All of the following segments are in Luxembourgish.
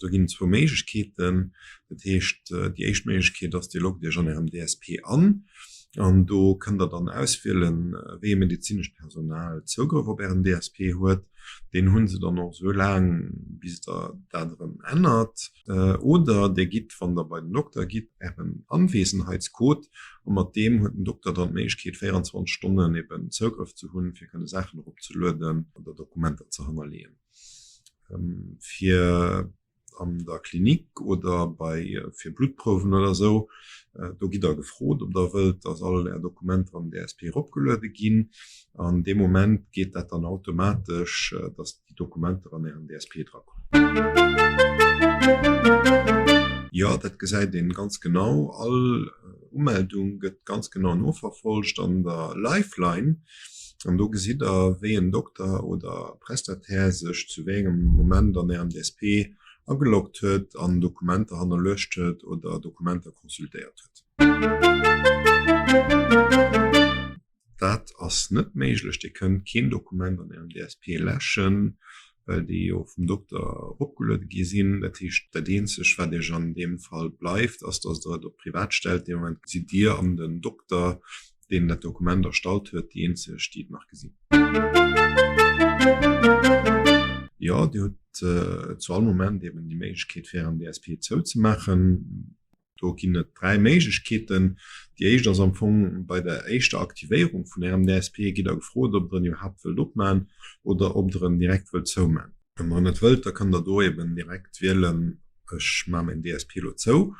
Do ginn et zwou Méiglechkeeten. Dat heescht, déi éischt Méiglechkeet ass, Dir loggt Iech an Ärem DSP an an do kënnt Der dann auswielen, wéi ee medezinescht Personal Zougrëff op Ären DSP huet. Deen hu se dann och esou laang, bis Der dat erëm ännert. Oder Dir gitt, wann Der bei den Dokter gitt, Ären Anwesenheitscode a mat deem huet den Dokter dann d'Méiglechkeet, 24 Stonnen eben Zougrëff ze hunn, fir kënne Saachen eropzelueden oder Dokumenter ze hannerleeën. Fir an der Klinik oder bei fir Bluttprouwen oder esou, do gitt Der gefrot, ob Der wëllt, dass all Är Dokumenter an den DSP eropgeluede ginn. An dee Moment geet dat dann automatesch, dass déi Dokumenter an Ären DSP drakommen. Jo, dat gesäit een ganz genau. All Umeldung gëtt ganz genau noverfolgt an der Lifeline. An do gesitt Der, wéi en Dokter oder Prestataire sech zu wéi engem Moment an Ärem DSP ageloggt huet an Dokumenter hannerluecht huet oder Dokumenter consultéiert huet. Dat ass net méiglech. Dir kënnt keen Dokument an Ärem DSP läschen, well déi jo vum Dokter eropgeluede gi sinn. Dat heescht, dat eenzegt, wat Iech an deem Fall bleift, ass, dass Der et op privat stellt. Dee Moment sidd Dir an den Dokter, deen dat Dokument erstallt huet, déi eenzeg, déi et nach gesinn. Jo, Dir hutt zu all Moment eben déi Méiglechkeet, fir Ären DSP zouzemaachen. Do ginn et 3 Méiglechkeeten. Déi éischt ass am Fong, bei der éischter Aktivéierung vun Ärem DSP gitt Der gefrot, ob Der en iwwerhaapt wëllt opman oder ob Der en direkt wëllt zouman. Wann Der net wëllt, da kënnt Der do eben direkt wielen, Ech maache mäin DSP elo zou.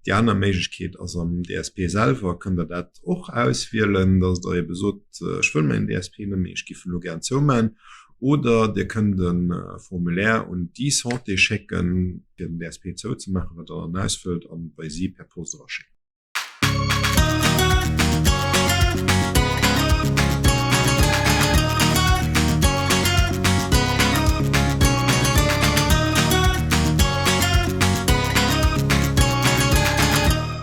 Déi aner Méiglechkeet ass, am DSP selwer kënnt Der dat och auswielen, dass Der ebe sot, Ech wëll mäin DSP net méi, ech giff en elo gären zouman. Oder Dir kënnt e Formulaire un d'eSanté schécken, fir den DSP zouzemaachen, wat Der dann ausfëllt an bei si per Post eraschéckt.